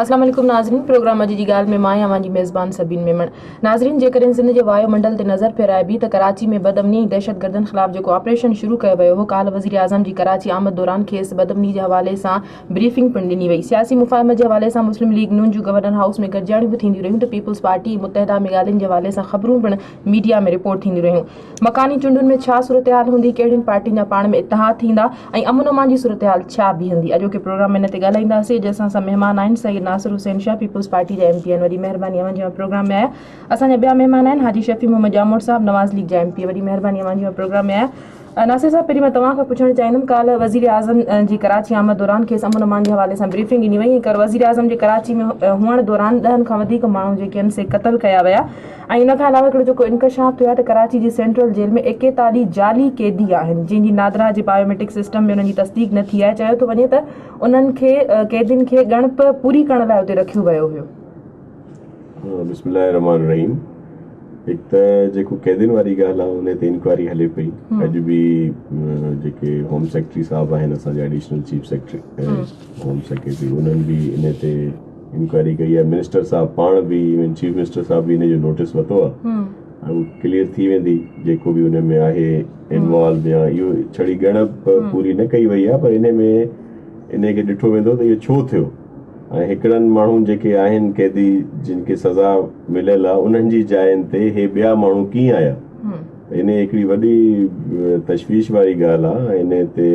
اسلام عليڪم ناظرين پروگرام اڄ جي ڳالهه ۾ مان آهيان اوهان جي ميزبان سبين ميمڻ. ناظرين جيڪڏهن سنڌ جي وايو منڊل تي نظر ڦيرائبي ته ڪراچي ۾ بدامني ۽ دهشتگردن خلاف جيڪو آپريشن شروع ڪيو ويو هو ڪالهه وزيراعظم جي ڪراچي آمد دوران کيس بدامني جي حوالي سان بريفنگ پڻ ڏني وئي سياسي مفاهمت جي حوالي سان مسلم ليگ نون جون گورنر هائوس ۾ گڏجاڻيون به ٿينديون رهيون ته پيپلز پارٽي ۽ متحده ۾ ڳالهين جي حوالي سان خبرون پڻ ميڊيا ۾ رپورٽ ٿينديون رهيون. مڪاني چونڊن ۾ ڇا صورتحال هوندي، ڪهڙين پارٽين جا پاڻ ۾ اتحاد ٿيندا ۽ امن امان جي صورتحال ڇا بيهندي؟ اڄوڪي پروگرام ۾ ان تي ڳالهائينداسين. اڄ اسان سان مهمان آهن سيد ناصر حسين شاهه پيپلز پارٽي جا ايم پي آهن. وڏي مهرباني اوهان جي اوهان پروگرام ۾ آيا. اسان جا ٻيا مهمان آهن حاجي شفيع محمد ڄاموٽ صاحب نواز ليگ جا ايم پي اي. وڏي مهرباني اوهان جي اوهان پروگرام ۾ آيا. ناصر صاحب پهرين مان توهان کان پڇڻ چاهيندم ڪالهه وزيراعظم جي ڪراچي آمد دوران کيس امن امان جي حوالي سان بريفنگ ڏني وئي ۽ وزيراعظم جي ڪراچي ۾ هئڻ دوران ڏهن کان وڌيڪ ماڻهو جيڪي آهن سي قتل ڪيا ويا ۽ ان کان علاوه هڪڙو جيڪو انڪشاف ٿيو آهي ته ڪراچي جي سينٽرل جيل ۾ ايڪيتاليهه جعلي قيدي آهن جنهن جي نادرا جي بايوميٽرڪ سسٽم ۾ انهن جي تصديق نه ٿي آهي چيو ٿو وڃي ته انهن کي قيدين کي ڳڻپ پوري ڪرڻ لاء اتي رکيو ويو هيو. بسم الله الرحمٰن الرحيم هڪ ته جيڪو قيدين واري ڳالهه آهي ان تي انڪوائري هلي پئي اڄ به جيڪي هوم سيڪريٽري صاحب آهن اسان جا additional chief secretary home secretary انهن به ان تي انڪوائري ڪئي آهي منسٽر صاحب پاڻ به ايون چيف منسٽر صاحب به ان جو نوٽس ورتو آهي ۽ ڪليئر ٿي ويندي جيڪو به ان ۾ آهي انوالو يا اهو ڇڙي ڳڻپ پوري نه ڪئي وئي آهي پر ان ۾ ان کي ڏٺو ويندو ته اهو ڇو ٿيو ۽ هڪڙن ماڻهن جيڪي آهن قيدي جن کي سزا مليل آ انهن جي جاين تي هي ٻيا ماڻهو ڪيئن آيا ته انهي هڪڙي وڏي تشويش واري ڳالهه آ ۽ انهي تي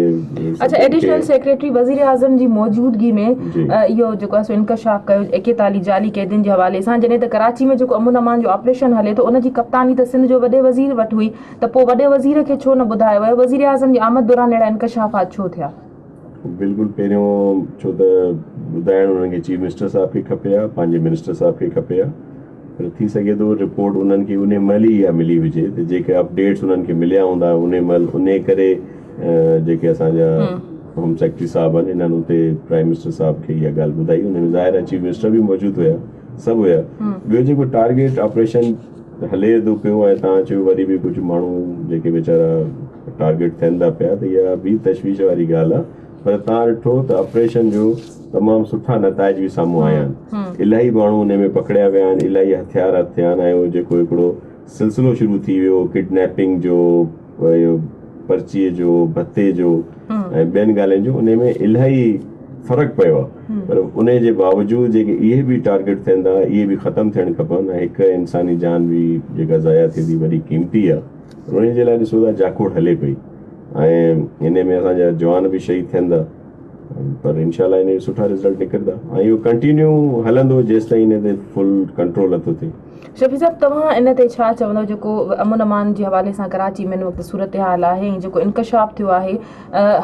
اڇا ايڊيشنل سيڪريٽري وزيراعظم جي موجودگي ۾ اهو جيڪو آهي سو انڪشاف ڪيو ايڪيتاليهه جعلي قيدين جي حوالي سان جڏهن ته ڪراچي ۾ جيڪو امن امان جو آپريشن هلي ٿو ان جي ڪپتاني ته سنڌ جو وڏي وزير وٽ هئي ته پوء وڏي وزير کي ڇو نه ٻڌايو ويو وزيراعظم جي آمد دوران اهڙا انڪشافات ڇو ٿيا؟ بلڪل پهريون ڇو ته ٻڌائڻ انهن کي چيف منسٽر صاحب کي کپي ها پنهنجي منسٽر صاحب کي کپي ها پر ٿي سگهي ٿو رپورٽ انهن کي انهي مهل ئي اها ملي هجي ته جيڪي اپڊيٽس انهن کي مليا هوندا انهي مهل انهي ڪري جيڪي اسان جا هوم سيڪريٽري صاحب آهن انهن اتي پرائم منسٽر صاحب کي اها ڳالهه ٻڌائي ان ۾ ظاهر آهي چيف منسٽر به موجود هيا سڀ هيا ٻيو جيڪو ٽارگيٽ آپريشن هلي ٿو پيو ۽ توهان چيو وري به ڪجهه ماڻهو جيڪي ويچارا ٽارگيٽ ٿين ٿا پيا ته اها به تشويش واري ڳالهه آهي پر توهان ڏٺو ته آپريشن جو تمام سٺا نتائج به سامهون آيا آهن الاهي ماڻهو ان ۾ پڪڙيا ويا آهن الاهي هٿيار هٿ ٿيا آهن ۽ جيڪو هڪڙو سلسلو شروع ٿي ويو ڪڊنيپنگ جو اهو پرچي جو ڀتي جو ۽ ٻين ڳالهين جو ان ۾ الاهي فرق پيو آهي پر ان جي باوجود جيڪي اهي به ٽارگيٽ ٿين ٿا اهي به ختم ٿيڻ کپن ۽ هڪ انساني جان به جيڪا ضايع ٿئي ٿي وڏي قيمتي آهي پر ان جي لاء ڏسو ته جاکوڙ هلي پئي ۽ ان ۾ اسان جا جوان به شهيد ٿين ٿا پر انشاء الله ان سٺا رزلٽ نڪرندا ۽ اهو ڪنٽينيو هلندو جيستائين ان تي فل ڪنٽرول نٿو ٿئي. شفيع صاحب توهان ان تي ڇا چوندو جيڪو امن امان جي حوالي سان ڪراچي ۾ هن وقت صورتحال آهي ۽ جيڪو انڪشاف ٿيو آهي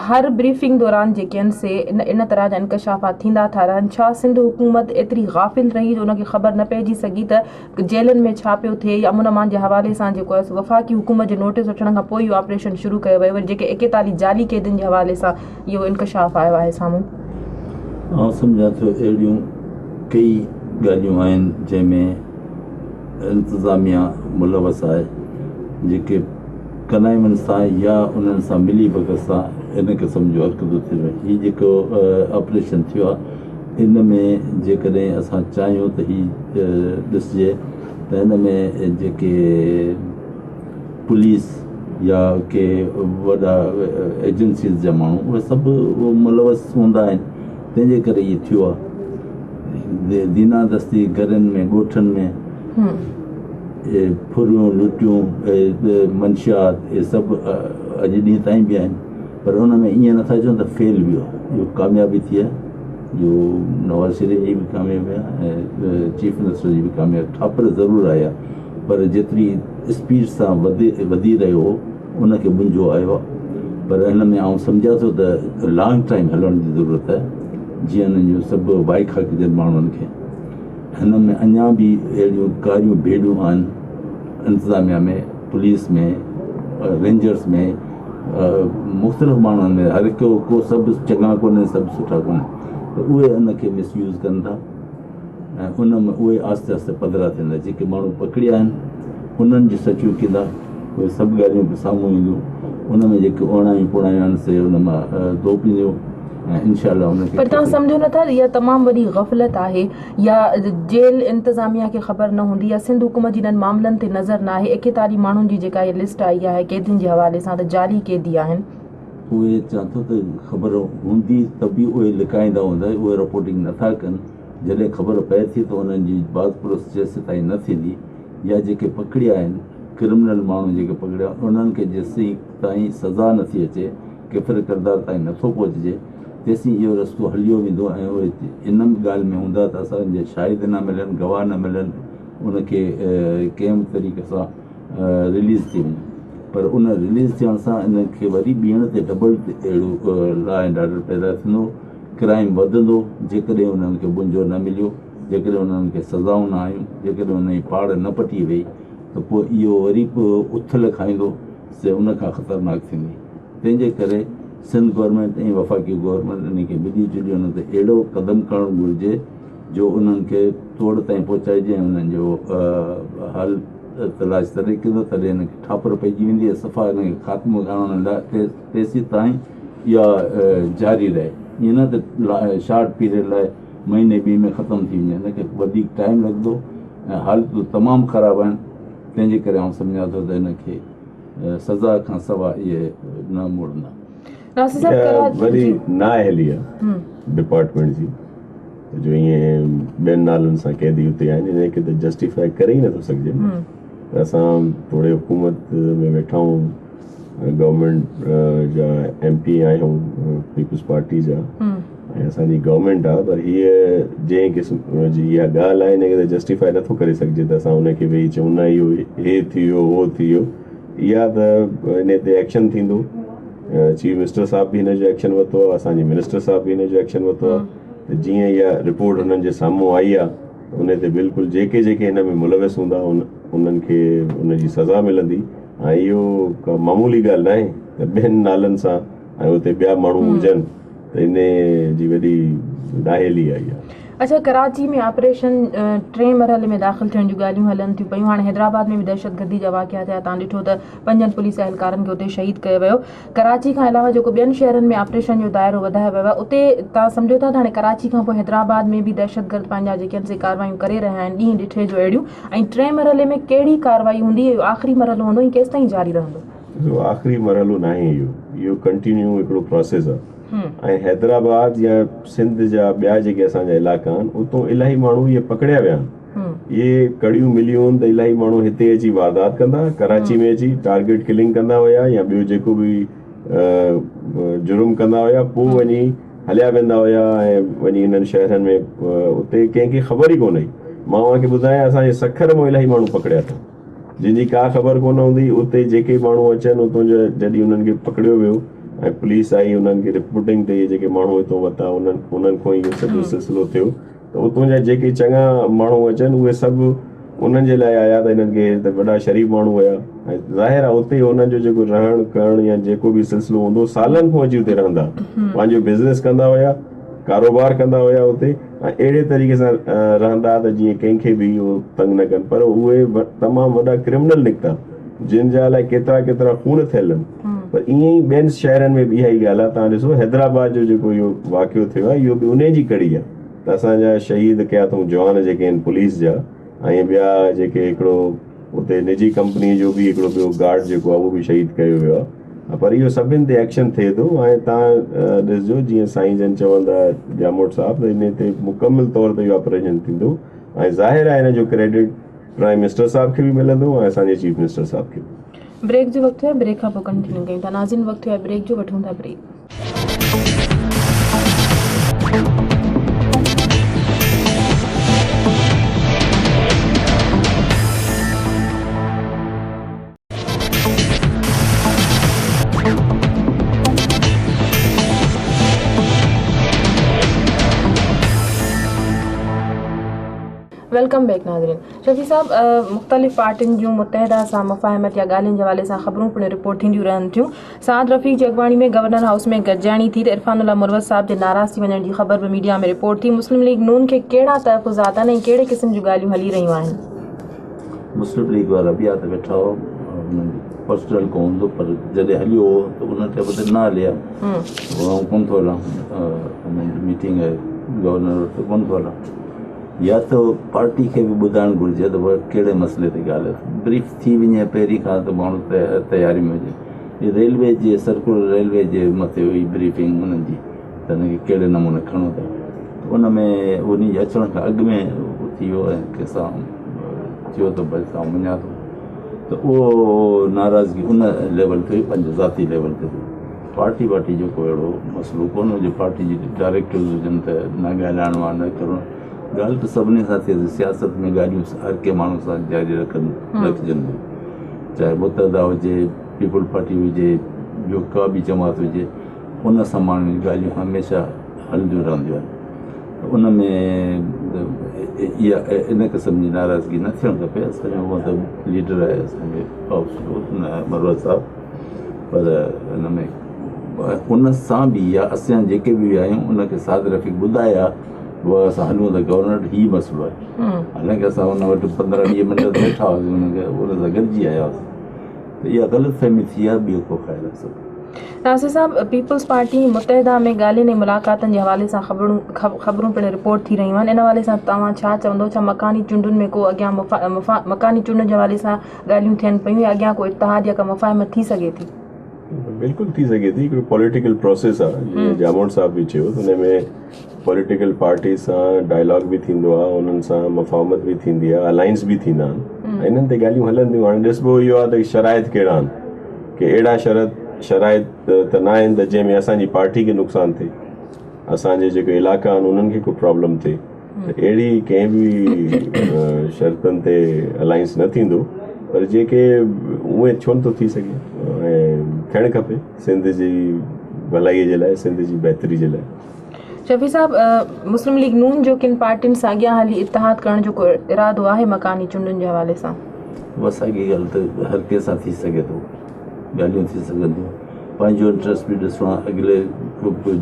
هر بريفنگ دوران جيڪي آهن سي ان طرح جا انڪشافات ٿيندا ٿا رهن ڇا سنڌ حڪومت ايتري غافل رهي جو ان کي خبر نه پئجي سگهي ته جيلن ۾ ڇا پيو ٿئي يا امن امان جي حوالي سان جيڪو آهي وفاقي حڪومت جو نوٽيس وٺڻ کان پوء اهو آپريشن شروع ڪيو ويو وري جيڪي ايڪيتاليهه جعلي قيدين جي حوالي سان اهو انڪشاف آيو آهي سامهون. آئون سمجهان ٿو اهڙيون ڪيئي ڳالهيون آهن جنهن ۾ انتظاميا ملوث آهي جيڪي ڪنائمن سان يا انهن سان ملي ڀڳت سان ان قسم جو حرڪتون ٿيون هي جيڪو آپريشن ٿيو آهي ان ۾ جيڪڏهن اسان چاهيون ته هي ڏسجي ته هن ۾ جيڪي پوليس يا ڪي وڏا ايجنسيز جا ماڻهو اهي سڀ ملوث هوندا آهن تنهن جي ڪري اهي ٿيو آهي دينا دستي گهرن ۾ ڳوٺن ۾ اهي ڦريون لٽيون منشيات اهي سڀ اڄ ڏينهن تائين به آهن پر ان ۾ ائين نٿا چون ته فيل ويو اهو ڪاميابي ٿي آهي جو نواز شريف جي به ڪاميابي آهي ۽ چيف منسٽر جي به ڪاميابي ٺاپر ضرور آيا پر جيتري اسپيڊ سان وڌي وڌي رهيو هو ان کي ٻنجو آيو آهي پر هن ۾ آئون سمجهان ٿو ته لانگ ٽائيم هلڻ جي ضرورت آهي جيئن انهن جون سڀ وائکا ڪجن ماڻهن کي هن ۾ اڃا به اهڙيون ڪاريون ڀيڙيون آهن انتظاميا ۾ پوليس ۾ رينجرس ۾ مختلف ماڻهن ۾ هر هڪ ڪو سڀ چڱا ڪونهن سڀ سٺا ڪونهن ته اهي ان کي مس يوز ڪن ٿا ۽ ان ۾ اهي آهستي آهستي پڌرا ٿيندا جيڪي ماڻهو پڪڙيا آهن انهن جون سچيون ڪندا اهي سڀ ڳالهيون به سامهون اينديون ان ۾ جيڪي اوڻايون پوڻايون آهن سي ان مان ڌوپ اينديون. ۽ انشاء الله ان کي پر توهان سمجهو نٿا اها تمام وڏي غفلت آهي يا جيل انتظاميا کي خبر نه هوندي يا سنڌ حڪومت جي انهن معاملن تي نظر ناهي ايڪيتاليهه ماڻهن جي جيڪا هي لسٽ آئي آهي قيدين جي حوالي سان ته جعلي قيدي آهن. اهي چوان ٿو ته خبر هوندي ته به اهي لڪائيندا هوندا اهي رپورٽنگ نٿا ڪن جڏهن خبر پئي ٿي ته انهن جي باز پرس جيسيتائين نه ٿيندي يا جيڪي پڪڙيا آهن ڪرمنل ماڻهو جيڪي پڪڙيا انهن کي جيسين تائين سزا نٿي اچي ڪيفر ڪردار تائين نٿو پهچجي تيسين اهو رستو هليو ويندو ۽ اهي ان ڳالهه ۾ هوندا ته اسان جا شاهد نه ملن گواهه نه ملن ان کي ڪنهن به طريقي سان رليز ٿي وڃي پر ان رليز ٿيڻ سان ان کي وري ٻيڻ تي ڊبل اهڙو لا اينڊ آرڊر پيدا ٿيندو ڪرائم وڌندو جيڪڏهن انهن کي ٻنجو نه مليو جيڪڏهن انهن کي سزائون نه آيون جيڪڏهن انهن جي پاڙ نه پٽي وئي ته پوء اهو وري به اٿل کائيندو سي ان کان خطرناڪ ٿيندي تنهن جي ڪري سنڌ گورنمينٽ ۽ وفاقي گورنمينٽ انهن کي ملي جلي انهن تي اهڙو قدم کڻڻ گهرجي جو انهن کي توڙ تائين پهچائجي ۽ انهن جو حل تلاش تڏهن ڪندو تڏهن انهن کي ٺاپر پئجي ويندي ۽ صفا انهن کي خاتمو آڻڻ لاء تيسين تائين اها جاري رهي ائين نه ته شارٽ پيريڊ لاء مهيني ٻي ۾ ختم ٿي وڃي ان کي وڌيڪ ٽائيم لڳندو ۽ حالتون تمام خراب آهن تنهن جي ڪري آئون سمجهان ٿو ته هن کي سزا کان سواء اهي نه مڙندا. ناصر صاحب ڪراچي وڏي نااهلي آهي ڊپارٽمينٽ جي جو ائين ٻين نالن سان قيدي اتي آهن ان کي ته جسٽيفائي ڪري ئي نٿو سگهجي نه اسان توڙي حڪومت ۾ ويٺا آهيون گورنمينٽ جا ايم پي آهيون پيپلز پارٽي جا ۽ اسان جي گورنمينٽ آهي پر هيء جنهن قسم جي اها ڳالهه آهي ان کي ته جسٽيفائي نٿو ڪري سگهجي ته اسان ان کي ويهي چئون نه اهو هي ٿي ويو هو ٿي ويو اها ته ان تي ايڪشن ٿيندو چيف منسٽر صاحب به هن جو ايڪشن ورتو آهي اسان جي منسٽر صاحب به هن جو ايڪشن ورتو آهي ته جيئن اها رپورٽ هنن جي سامهون آئي آهي ان تي بلڪل جيڪي جيڪي هن ۾ ملوث هوندا انهن کي ان جي سزا ملندي ۽ اهو ڪا معمولي ڳالهه ناهي ته ٻين نالن سان ۽ اتي ٻيا ماڻهو هجن ته ان جي وڏي نااهلي آئي آهي. اڇا ڪراچي ۾ آپريشن ٽئين مرحلي ۾ داخل ٿيڻ جون ڳالهيون هلن ٿيون پيون هاڻي حيدرآباد ۾ به دهشتگردي جا واقعا ٿيا تان ڏٺو ته پنجن پوليس اهلڪارن کي اتي شهيد ڪيو ويو ڪراچي کان علاوه جيڪو ٻين شهرن ۾ آپريشن جو دائرو وڌايو ويو آهي اتي تان سمجهو ٿا ته هاڻي ڪراچي کان پوء حيدرآباد ۾ به دهشتگرد پنهنجا جيڪي آهن سي ڪاروايون ڪري رهيا آهن ڏينهن ڏٺي جو اهڙيون ۽ ٽئين مرحلي ۾ ڪهڙي ڪارروائي هوندي اهو آخري مرحلو هوندو ۽ ڪيستائين جاري رهندو؟ اهو آخري مرحلو ناهي اهو اهو ڪنٽينيو هڪڙو پراسيس آهي ۽ حيدرآباد يا سنڌ جا ٻيا جيڪي اسان جا علائقا آهن اتو الاهي ماڻهو اهي پڪڙيا ويا آهن اهي ڪڙيون مليون آهن ته الاهي ماڻهو هتي اچي واردات ڪندا ڪراچي ۾ اچي ٽارگيٽ ڪلنگ ڪندا هيا يا ٻيو جيڪو به جرم ڪندا هيا پوء وڃي هليا ويندا هيا ۽ وڃي انهن شهرن ۾ اتي ڪنهن کي خبر ئي ڪونه هئي مان اوهان کي ٻڌايان اسان جي سکر مان الاهي ماڻهو پڪڙيا اٿن جن جي ڪا خبر ڪونه هوندي اتي جيڪي ماڻهو اچن اتون جا جڏهن انهن کي پڪڙيو ويو ۽ پوليس آئي انهن کي رپورٽنگ تي جيڪي ماڻهو اتون وتا انهن انهن کان اهو سڄو سلسلو ٿيو ته اتون جا جيڪي چڱا ماڻهو اچن اهي سڀ انهن جي لاء آيا ته انهن کي ته وڏا شريف ماڻهو هيا ۽ ظاهر آهي اتي انهن جو جيڪو رهڻ ڪرڻ يا جيڪو به سلسلو هوندو سالن کان اچي اتي رهندا پنهنجو بزنس ڪندا هيا ڪاروبار ڪندا هيا اتي ۽ اهڙي طريقي سان رهندا ته جيئن ڪنهن کي به اهو تنگ نه ڪن پر اهي تمام وڏا ڪرمنل نڪتا جن جا الائي ڪيترا ڪيترا خون ٿيل آهن پر ائين ئي ٻين شهرن ۾ به اها ئي ڳالهه آهي تان ڏسو حيدرآباد جو جيڪو اهو واقعو ٿيو آهي اهو به انهي جي ڪڙي آهي ته اسان جا شهيد ڪيا اٿئون جوان جيڪي آهن پوليس جا ۽ ٻيا جيڪي هڪڙو اتي نجي ڪمپني جو به هڪڙو ٻيو گارڊ جيڪو آهي اهو به شهيد ڪيو ويو آهي پر اهو سڀن تي ايڪشن ٿئي ٿو ۽ تان ڏسجو جيئن سائين جن چون ٿا ڄاموٽ صاحب ته ان تي مڪمل طور تي اهو آپريشن ٿيندو ۽ ظاهر آهي ان جو ڪريڊٽ پرائم منسٽر صاحب کي به ملندو ۽ اسان جي چيف منسٽر صاحب کي به. بريڪ جو وقت ٿيو آهي بريڪ کان پوء ڪنٽينيو ڪيون ٿا ناظرين وقت ٿيو آهي بريڪ جو وٺون ٿا بريڪ. Welcome back ناظرين شفيع صاحب مختلف پارٽين جون متحده سان مفاهمت يا ڳالهين جي حوالي سان خبرون پڻ رپورٽ ٿينديون رهن ٿيون سعد رفيق جي اڳواڻي ۾ گورنر هائوس ۾ گڏجاڻي ٿي ته عرفان الله مروت صاحب جي ناراض ٿي وڃڻ جي خبر به ميڊيا ۾ رپورٽ ٿي مسلم ليگ نون کي ڪهڙا تحفظات آهن ۽ ڪهڙي قسم جون ڳالهيون هلي رهيون آهن مسلم ليگ وارا ٻيا ته ويٺا هئا انهن جي. پرسنل ڪو هوندو پر جڏهن هليو هو ته ان ٽائيم تي نه هلي ها. آئون ڪونه ٿو هلان ميٽنگ آهي گورنر وٽ ڪونه ٿو هلان. يا ته پارٽي کي به ٻڌائڻ گهرجي ته ڀاء ڪهڙي مسئلي تي ڳالهه بريف ٿي وڃي پهرين کان ته ماڻهو تياري ۾ هجي. ريلوي جي سرڪولر ريلوي جي مٿي هئي بريفنگ انهن جي ته هن کي ڪهڙي نموني کڻو ٿا ته ان ۾ ان جي اچڻ کان اڳ ۾ ٿي ويو ۽ ڪنهن سان ٿيو ته ڀاء سان وڃان ٿو ته اهو ناراضگي ان ليول تي هئي پنهنجي ذاتي ليول تي هئي پارٽي وارٽي جو ڪو اهڙو مسئلو ڪونه هجي پارٽي جي ڊائريڪٽرز هجن ته نه ڳالهائڻو آهي نه ڪرڻو ڳالهه ته سڀني سان ٿئي ٿي سياست ۾ ڳالهيون هر ڪنهن ماڻهو سان جاري رکن رکجن ٿيون چاهي متحده هجي پيپلز پارٽي هجي ٻيو ڪا به جماعت هجي ان سان ماڻهن جون ڳالهيون هميشه هلنديون رهنديون آهن ته ان ۾ اها ان قسم جي ناراضگي نه ٿيڻ کپي اسان جو هونء ته ليڊر آهي اسان جي مروت صاحب پر ان ۾ ان سان به يا اسان جيڪي به ويا آهيون ان کي سعد رفيق ٻڌايا اها اسان هلون ته گورنر وٽ هي مسئلو آهي حالانڪه اسان ان وٽ 15 20 منٽ ويٺا هئاسين ان کي ان سان گڏجي آيا هئاسين ته اها غلط فهمي ٿي آهي ٻيو ڪو خيال آهي سڀ. ناصر صاحب پيپلز پارٽي متحده ۾ ڳالهين ۽ ملاقاتن جي حوالي سان خبرون خبرون پڻ رپورٽ ٿي رهيون آهن ان حوالي سان توهان ڇا چوندو ڇا مڪاني چونڊن ۾ ڪو اڳيان مڪاني چونڊن جي حوالي سان ڳالهيون ٿين پيون يا اڳيان ڪو اتحاد يا ڪا مفاهمت ٿي سگهي ٿي؟ بلڪل ٿي سگهي ٿي هڪڙو پوليٽيڪل پروسيس آهي جيئن ڄاموٽ صاحب به چيو ته ان ۾ پوليٽيڪل پارٽي سان ڊائلاگ به ٿيندو آهي انهن سان مفاهمت به ٿيندي آهي الائنس به ٿيندا آهن انهن تي ڳالهيون هلنديون هاڻي ڏسبو اهو آهي ته شرائط ڪهڙا آهن ڪي اهڙا شرط شرائط ته نه آهن ته جنهن ۾ اسان جي پارٽي کي نقصان ٿئي اسان جي جيڪي علائقا آهن انهن کي ڪو پرابلم ٿئي ته اهڙي ڪنهن به شرطن تي الائنس نه ٿيندو پر جيڪي اونئي ڇو نٿو ٿي سگهي ۽ ٿيڻ کپي سنڌ جي ڀلائي جي لاء سنڌ جي بهتري جي لاء. شفيع صاحب مسلم ليگ نون جو ڪن پارٽين سان اڳيان هلي اتحاد ڪرڻ جو ڪو ارادو آهي مڪاني چونڊن جي حوالي سان؟ اها ساڳي ڳالهه ته هر ڪنهن سان ٿي سگهي ٿو ڳالهيون ٿي سگهن ٿيون پنهنجو انٽرسٽ به ڏسڻو آهي اڳلي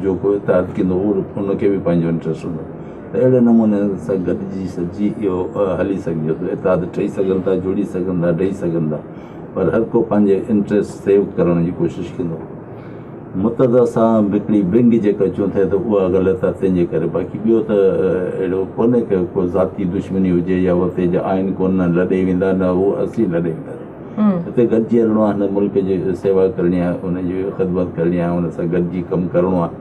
جو ڪو اتحاد ڪندو ان کي به پنهنجو انٽرسٽ هوندو ته اهڙي نموني سان گڏجي سڏجي اهو هلي سگهجي ٿو اتحاد ٺهي سگهن ٿا جڙي سگهن ٿا ڊهي سگهن ٿا پر هر ڪو پنهنجي انٽرسٽ سيو ڪرڻ جي ڪوشش ڪندو متحده سان به هڪڙي ونگ جيڪا چون ٿا ته اها غلط آهي تنهن جي ڪري باقي ٻيو ته اهڙو ڪونهي ڪه ڪو ذاتي دشمني هجي يا اتي جا آهن ڪونه نه لڏي ويندا نه هو اسين لڏي ويندا هتي گڏجي هلڻو آهي هن ملڪ جي سيوا ڪرڻي آهي ان جي خدمت ڪرڻي آهي ان سان گڏجي ڪم ڪرڻو آهي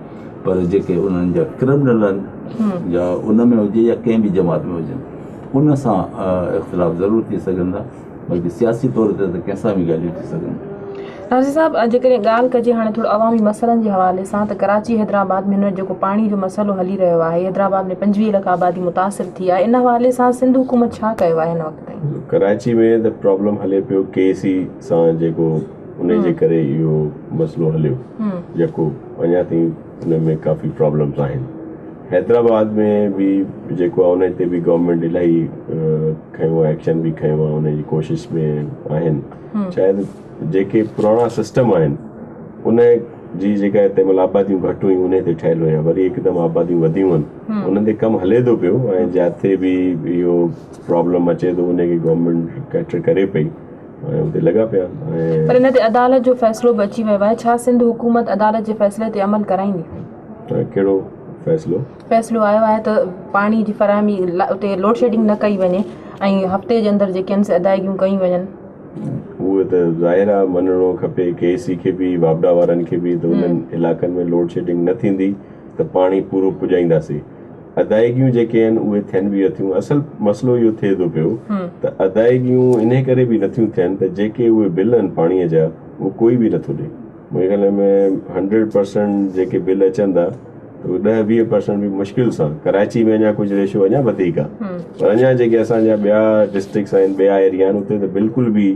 پر جيڪي انهن جا ڪرمنل آهن يا ان ۾ هجي يا ڪنهن به جماعت ۾ هجن ان سان اختلاف ضرور ٿي سگهن ٿا باقي سياسي طور تي ته ڪنهن سان به ڳالهيون ٿي سگهن ٿيون. ناظر صاحب جيڪڏهن ڳالهه ڪجي هاڻي ٿورو عوامي مسئلن جي حوالي سان ته ڪراچي حيدرآباد ۾ هن وقت جيڪو پاڻي جو مسئلو هلي رهيو آهي حيدرآباد ۾ 25 لک آبادي متاثر ٿي آهي ان حوالي سان سنڌ حڪومت ڇا ڪيو آهي هن وقت تائين؟ ڪراچي ۾ ته پرابلم هلي پيو ڪي سي سان جيڪو ان جي ڪري اهو مسئلو هليو جيڪو اڃا تائين ان ۾ ڪافي پرابلمس آهن حيدرآباد ۾ به جيڪو آهي ان تي به گورنمينٽ الاهي کنيو آهي ايڪشن به کنيو آهي ان جي ڪوشش ۾ آهن شايد جيڪي پراڻا سسٽم آهن ان جي جيڪا تنهن مهل آباديون گهٽ هيون ان تي ٺهيل هيا وري هڪدم آباديون وڌيون آهن انهن تي ڪم هلي ٿو پيو ۽ جاٿي به اهو پرابلم اچي ٿو ان کي گورنمينٽ ڪيٽر ڪري پئي ۽ اتي لڳا پيا آهن پر ان تي عدالت جو فيصلو به اچي ويو آهي ڇا سنڌ حڪومت عدالت جي فيصلي تي عمل ڪرائيندي؟ ڪهڙو فيصلو؟ فيصلو آيو آهي ته پاڻي جي فراهمي اتي لوڊشيڊنگ نه ڪئي وڃي ۽ هفتي جي اندر جيڪي آهن سي ادائيگيون ڪيون وڃن. اهو ته ظاهر آهي مڃڻو کپي ڪي سي کي به واپڊا وارن کي به ته انهن علائقن ۾ لوڊشيڊنگ نه ٿيندي ته پاڻي پورو پڄائينداسين ادائيگيون جيڪي آهن اهي ٿين به اٿيون اصل مسئلو اهو ٿئي ٿو پيو ته ادائيگيون انهي ڪري به نٿيون ٿين ته جيڪي اهي بل آهن پاڻي جا اهو ڪوئي به نٿو ڏي منهنجي خيال ۾ هنڊريڊ پرسنٽ جيڪي بل اچن ٿا ته اهي ڏهه 20 پرسنٽ به مشڪل سان ڪراچي ۾ اڃا ڪجهه ريشو اڃا وڌيڪ آهي پر اڃا جيڪي اسان جا ٻيا ڊسٽرڪٽس آهن ٻيا ايريا آهن اتي ته بلڪل به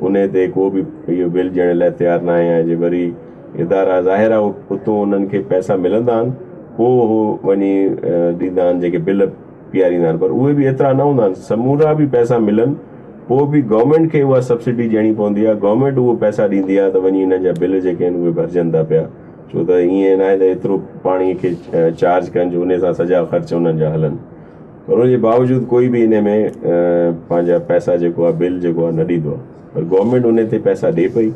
ان تي ڪو به اهو بل ڏيڻ لاء تيار نه آهي ۽ جي وري ادارا ظاهر آهي اتو انهن کي پئسا ملندا آهن پوء هو وڃي ڏيندا آهن جيڪي بل پياريندا آهن پر اهي به ايترا نه هوندا آهن سمورا به پئسا ملن پوء به گورنمينٽ کي اها سبسڊي ڏيڻي پوندي آهي گورنمينٽ اهو پئسا ڏيندي آهي ته وڃي انهن جا بل جيڪي آهن اهي ڀرجن ٿا پيا ڇو ته ائين ناهي ته ايترو پاڻي کي چارج ڪن جو ان سان سڄا خرچ انهن جا هلن. پر ان جي باوجود ڪوئي به ان ۾ پنهنجا پئسا جيڪو آهي بل جيڪو آهي نه ڏيندو آهي پر گورنمينٽ ان تي پئسا ڏي پئي.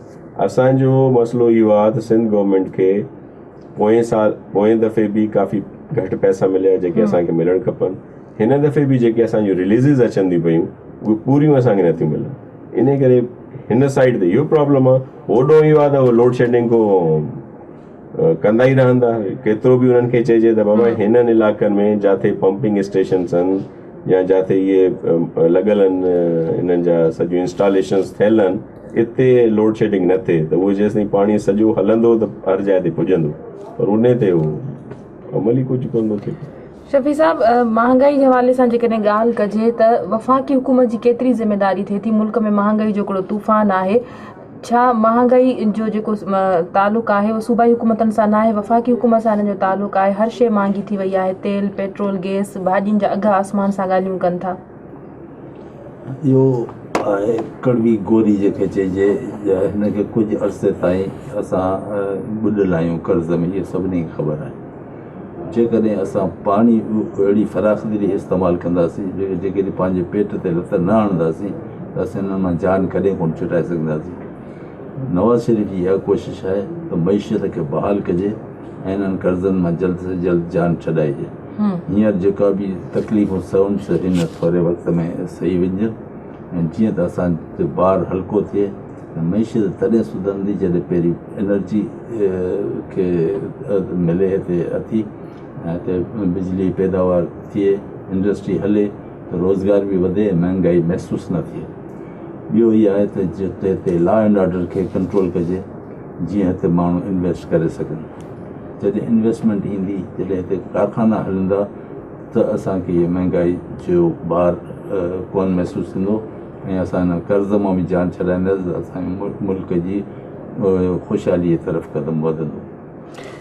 اسان جو مسئلو اهو آهي ته سنڌ گورنمينٽ کي پوئين سال پوئين دفعي به ڪافي گهٽ پئسا مليا جيڪي اسان کي ملڻ کپن. هن دفعي به جيڪي اسان جون رليزز اچن ٿيون پيون اهي پوريون اسان کي نٿيون ملن. ان ڪري هن سائيڊ تي اهو پرابلم آهي. هوڏو اهو آهي ته لوڊ شيڊنگ کو ڪندا ئي رهندا. ڪيترو به انهن کي چئجي ته بابا هنن علائقن ۾ جاٿي پمپنگ اسٽيشنس آهن يا جاٿي اهي لڳل آهن انهن جا سڄيون انسٽاليشنس ٿيل آهن اتي لوڊ شيڊنگ نه ٿئي ته اهو جيستائين پاڻي سڄو هلندو ته هر جاء تي پڄندو پر ان تي اهو عمل ئي ڪجهه ڪونه ٿو ٿئي. شفيع صاحب مهانگائي جي حوالي سان جيڪڏهن ڳالهه ڪجي ته وفاقي حڪومت جي ڪيتري ذميواري ٿئي ٿي ملڪ ۾ مهانگائي جو هڪڙو طوفان آهي ڇا مهانگائي جو جيڪو تعلق آهي اهو صوبائي حڪومتن سان ناهي وفاقي حڪومت سان ان جو تعلق آهي هر شيء مهانگي ٿي وئي آهي تيل پيٽرول گئس ڀاڄين جا اگهه آسمان سان ڳالهيون ڪن ٿا. اهو آهي ڪڙوي گوري جنهن کي چئجي هن کي ڪجهه عرصي تائين اسان ٻڏل آهيون قرض ۾ اهو سڀني کي خبر آهي. جيڪڏهن اسان پاڻي اهڙي فراخدلي استعمال ڪنداسين، جيڪڏهن پنهنجي پيٽ تي لت نه هڻنداسين ته اسين انهن مان جان ڪڏهن ڪونه ڇٽائي سگهنداسين. نواز شريف جي اها ڪوشش آهي ته معيشت کي بحال ڪجي ۽ انهن قرضن مان جلد سان جلد جان ڇڏائجي. هينئر جيڪا به تڪليفون سهن سي هن ٿوري وقت ۾ سهي وڃجن ۽ جيئن ته اسان تي بار هلڪو ٿئي. معيشت تڏهن سڌرندي جڏهن پهرين انرجي کي ملي هتي اٿي ۽ هتي بجلي پيداوار ٿئي انڊسٽري هلي ته روزگار به وڌي ۽ مهانگائي محسوس نه ٿئي ٻيو هي آهي ته جتي هتي لا اينڊ آرڊر کي ڪنٽرول ڪجي جيئن هتي ماڻهو انويسٽ ڪري سگهن جڏهن انويسٽمينٽ ايندي جڏهن هتي ڪارخانا هلندا ته اسان کي هي مهانگائي جو بار ڪونه محسوس ٿيندو ۽ اسان هن قرض مان به جان ڇڏائينداسين ته اسان جي ملڪ جي خوشحالي جي طرف قدم وڌندو.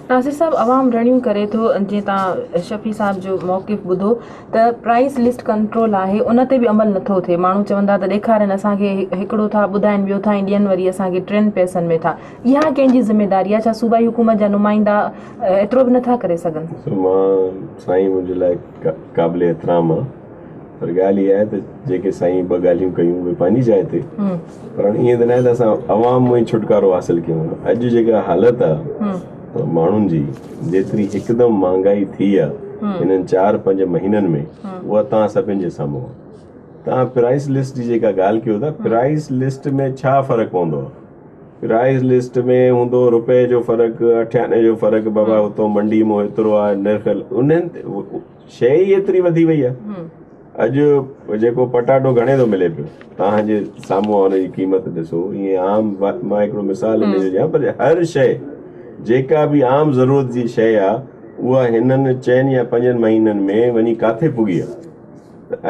ناصر صاحب عوام رڙيون ڪري ٿو جيئن توهان شفيع صاحب جو موقف ٻڌو ته پرائس لسٽ ڪنٽرول آهي ان تي به عمل نٿو ٿئي ماڻهو چون ٿا ته ڏيکارين اسان کي هڪڙو ٿا ٻڌائين ٻيو ٿا ۽ ڏين وري اسان کي ٽن پئسن ۾ ٿا اها ڪنهن جي ذميواري آهي ڇا صوبائي حڪومت جا نمائندا ايترو به نٿا ڪري سگهن. مان سائين منهنجي لاء قابل احترام آ پر ڳالهه اها آهي ته جيڪي سائين ٻه ڳالهيون ڪيون اهي پنهنجي جاء تي پر هاڻي ائين ته ناهي ته اسان عوام مان ئي ڇوٽڪارو حاصل ڪيون. اڄ جيڪا حالت آ ماڻهن جي جيتري هڪدم مهانگائي ٿي آ هنن 4 5 مهينن ۾ اها توهان سڀن جي سامهون آ. توهان پرائس لسٽ جي جيڪا ڳالهه ڪيو ٿا پرائس لسٽ ۾ ڇا فرق پوندو آ؟ پرائس لسٽ ۾ هوندو روپئي جو فرق اٺياني جو فرق بابا اتو منڊي مون ايترو آ نرخ انهن شيء ئي ايتري وڌي وئي آ اڄ جيڪو پٽاٽو گهڻي ٿو ملي پيو توهان جي سامهون ان جي قيمت ڏسو ائين عام مان هڪڙو مثال ان جو ڏيان پر هر شيء جيڪا به عام ضرورت جي شيء آ اها هنن 4 يا 5 مهينن ۾ وڃي ڪاٿي پڳي آ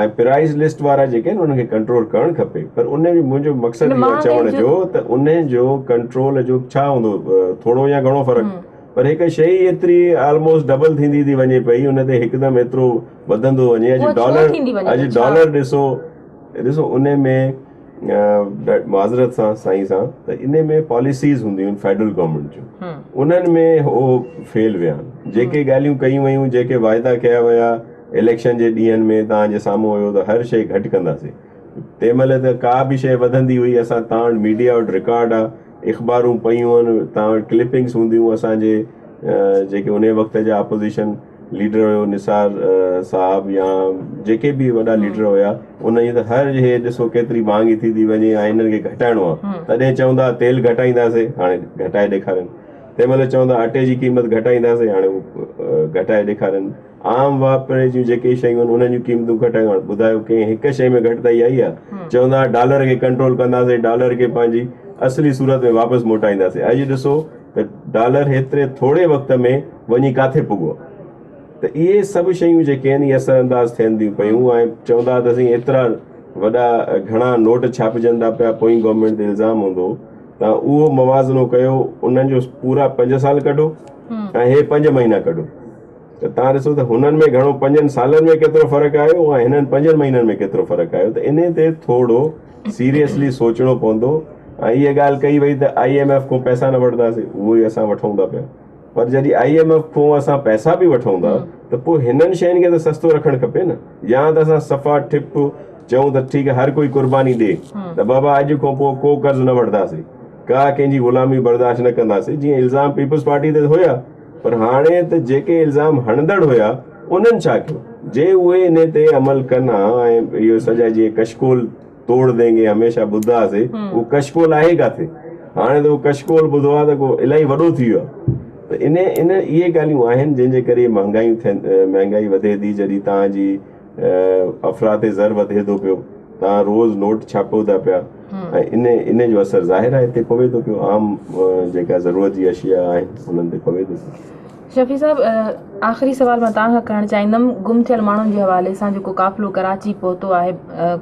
۽ پرائز لسٽ وارا جيڪي آهن انهن کي ڪنٽرول ڪرڻ کپي پر ان جو منهنجو مقصد اهو چوڻ جو ته انهن جو ڪنٽرول جو ڇا هوندو ٿورو يا گهڻو فرق پر هڪ شيء ئي ايتري آلموسٽ ڊبل ٿيندي ٿي وڃي پئي ان تي هڪدم ايترو وڌندو وڃي اڄ ڊالر اڄ ڊالر ڏسو ڏسو ان ۾ معذرت سان سائين سان ته ان ۾ پاليسيز هونديون آهن فيڊرل گورنمينٽ جون انهن ۾ هو فيل ويا آهن جيڪي ڳالهيون ڪيون ويون جيڪي واعدا ڪيا ويا اليڪشن جي ڏينهن ۾ توهان جي سامهون هيو ته هر شيء گهٽ ڪنداسين تنهن مهل ته ڪا به شيء وڌندي هئي اسان توهان وٽ ميڊيا وٽ رڪارڊ آ اخبارون پيون آهن توهان وٽ ڪلپنگس هونديون اسان جي جيڪي ان وقت جا اپوزيشن ليڊر هيو نثار صاحب يا جيڪي به وڏا ليڊر هيا ان جي ته هر هي ڏسو ڪيتري مهانگي ٿي ٿي وڃي ۽ هنن کي گهٽائڻو آهي تڏهن چوندا تيل گهٽائينداسي هاڻي گهٽائي ڏيکارين تنهن مهل چوندا اٽي جي قيمت گهٽائينداسي هاڻي گهٽائي ڏيکارين عام واپري جون جيڪي شيون آهن انهن جون قيمتون گهٽايون هاڻي ٻڌايو ڪنهن هڪ شيء ۾ گهٽتائي آئي آهي چوندا ڊالر کي ڪنٽرول ڪنداسي ڊالر کي پنهنجي اصلي صورت ۾ واپس موٽائينداسي اڄ ڏسو ته ڊالر هيتري ٿوري وقت ۾ وڃي ڪاٿي پڳو آهي ته اهي سڀ شيون جيڪي آهن اهي اثر انداز ٿين ٿيون پيون ۽ چوندا ته اسين ايترا وڏا گهڻا نوٽ ڇاپجن ٿا پيا پوئين گورنمينٽ تي الزام هوندو ته اهو موازنو ڪيو انهن جو پورا 5 سال ڪڍو ۽ هي 5 مهينا ڪڍو ته توهان ڏسو ته هنن ۾ گهڻو 5 سالن ۾ ڪيترو فرق آيو ۽ هنن 5 مهينن ۾ ڪيترو فرق آيو ته انهي تي ٿورو سيريسلي سوچڻو پوندو ۽ اها ڳالهه ڪئي وئي ته I M F کان پئسا نه وٺنداسين اهو ئي اسان وٺون ٿا پيا. پر جڏهن I M F کان اسان پئسا به وٺون ٿا ته پوء هنن شين کي ته سستو رکڻ کپي نه يا ته اسان صفا ٺپ چئون ته ٺيڪ آهي هر ڪوئي قرباني ڏي ته بابا اڄ کان پوء ڪو قرض نه وٺنداسين ڪا ڪنهن جي غلامي برداشت نه ڪنداسين جيئن الزام پيپلز پارٽي تي هيا پر هاڻي ته جيڪي الزام هڻندڙ هيا انهن ڇا ڪيو جي اهي ان تي عمل ڪن ها ۽ اهو سڄا جيئن ڪشڪول توڙ دينگي هميشه ٻڌا سي اهو ڪشڪول آهي ڪاٿي هاڻي ته اهو ڪشڪول ٻڌو آهي ته ڪو الاهي وڏو ٿي ويو آهي ته ان ان اهي ڳالهيون آهن جنهن جي ڪري مهانگايون ٿين مهانگائي وڌي ٿي جڏهن توهان جي افراط زر وڌي ٿو پيو توهان روز نوٽ ڇاپيو ٿا پيا ۽ ان ان جو اثر ظاهر آهي هتي پوي ٿو پيو عام جيڪا ضرورت جي اشياء آهن انهن تي پوي ٿو پيو. شفيع صاحب آخري سوال مان توهان کان ڪرڻ چاهيندم گم ٿيل ماڻهن جي حوالي سان جيڪو قافلو ڪراچي پهتو آهي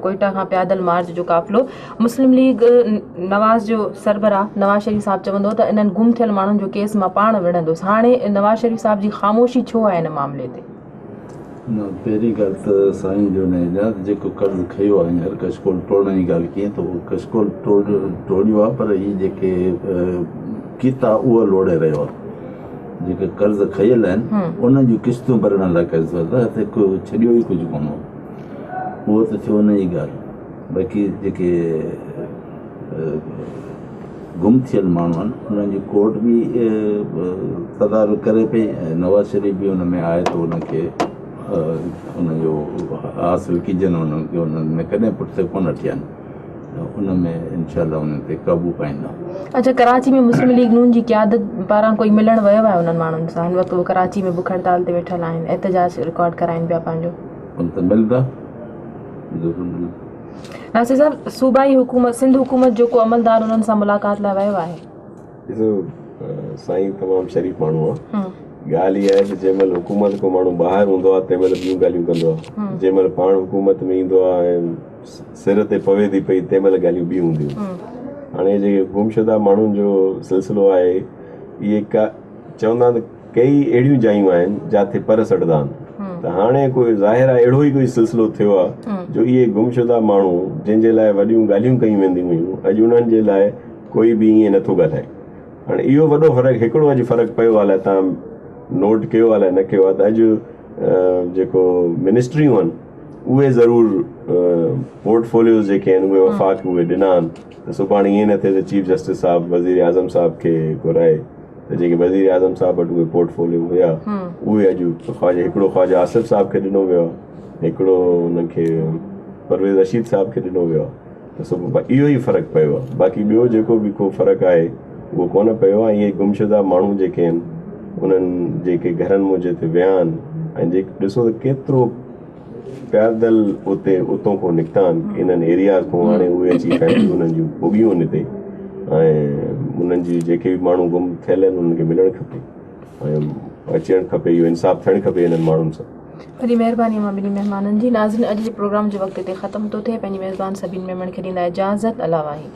ڪوئيٽا کان پيادل مارچ جو قافلو مسلم ليگ نواز جو سربراهه نواز شريف صاحب چوندو ته انهن گم ٿيل ماڻهن جو ڪيس مان پاڻ وڙهندس هاڻي نواز شريف صاحب جي خاموشي ڇو آهي ان معاملي تي؟ نه پهرين ڳالهه ته سائين جو نه اعجاز جيڪو قرض کنيو آهي هر ڪشڪول ٽوڙڻ جي ڳالهه ڪيئن ته اهو ڪشڪول ٽوڙ ٽوڙيو آهي پر هي جيڪي ڪيتا اهو لوڙي رهيو آهي جيڪي قرض کنيل آهن انهن جون قسطون ڀرڻ لاء قرض ورتو هتي ڪو ڇڏيو ئي ڪجهه ڪونه اهو ته ٿيو ان جي ڳالهه باقي جيڪي گم ٿيل ماڻهو آهن انهن جي ڪورٽ به تدارڪ ڪري پئي ۽ نواز شريف به ان ۾ آهي ته ان کي ان جو حاصل ڪجن انهن کي انهن ۾ ڪڏهن پٺتي ڪونه هٽيا آهن ان ۾ انشاء الله انهن تي قابو پائيندا. اڇا ڪراچي ۾ مسلم ليگ نون جي قيادت پاران ڪوئي ملڻ ويو آهي انهن ماڻهن سان هن وقت هو ڪراچي ۾ بک هڙتال تي ويٺل آهن احتجاج رڪارڊ ڪرائين پيا پنهنجو. ان ته ملندا ضرور ملندا. ناصر صاحب صوبائي حڪومت سنڌ حڪومت جو ڪو عملدار انهن سان ملاقات لاء ويو آهي؟ ڏسو سائين تمام شريف ماڻهو آهي ڳالهه اها آهي ته جنهن مهل حڪومت کان ماڻهو ٻاهر هوندو آهي تنهن مهل ٻيون ڳالهيون ڪندو آهي جنهن مهل پاڻ حڪومت ۾ ايندو آهي ۽ سر تي پوي ٿي پئي تنهن مهل ڳالهيون ٻيون هونديون هاڻي جيڪي گمشده ماڻهن جو سلسلو آهي اهي ڪا چوندا آهن ته ڪيئي اهڙيون جايون آهن جاٿي پر سڙندا آهن ته هاڻي ڪو ظاهر آهي اهڙو ئي ڪوئي سلسلو ٿيو آهي جو اهي گمشده ماڻهو جن جي لاء وڏيون ڳالهيون ڪيون وينديون هيون اڄ انهن جي لاء ڪوئي به ائين نٿو ڳالهائي هاڻي اهو وڏو فرق هڪڙو اڄ فرق پيو آهي الائي تان نوٽ ڪيو آهي الائي نه ڪيو آهي ته اڄ جيڪو منسٽريون آهن اهي ضرور پورٽ فوليوز جيڪي آهن اهي وفاق اهي ڏنا آهن ته سڀاڻي ائين نه ٿئي ته چيف جسٽس صاحب وزير اعظم صاحب کي گهرائي ته جيڪي وزير اعظم صاحب وٽ اهي پورٽ فوليو هيا اهي اڄ خواجه هڪڙو خواجه آصف صاحب کي ڏنو ويو آهي هڪڙو انهن کي پرويز رشيد صاحب کي ڏنو ويو آهي ته سو اهو ئي فرق پيو آهي باقي ٻيو جيڪو به ڪو فرق آهي اهو ڪونه پيو آهي ۽ اهي گمشده ماڻهو جيڪي آهن انهن جيڪي گهرن منهنجي تي ويا آهن ۽ جيڪي ڏسو ته ڪيترو پيادل اتي اتو کان نڪتا آهن انهن ايرياز کان هاڻي اهي اچي فيمليون انهن جون پڳيون آهن هتي ۽ انهن جي جيڪي به ماڻهو گم ٿيل آهن انهن کي ملڻ کپي ۽ اچڻ کپي اهو انصاف ٿيڻ کپي انهن ماڻهن سان. وڏي مهرباني اوهان ٻنهي مهمانن جي. ناظرين اڄ جي پروگرام جو وقت هتي ختم ٿو ٿئي پنهنجي ميزبان سبين ميمڻ کي ڏيندا اجازت الله واهي.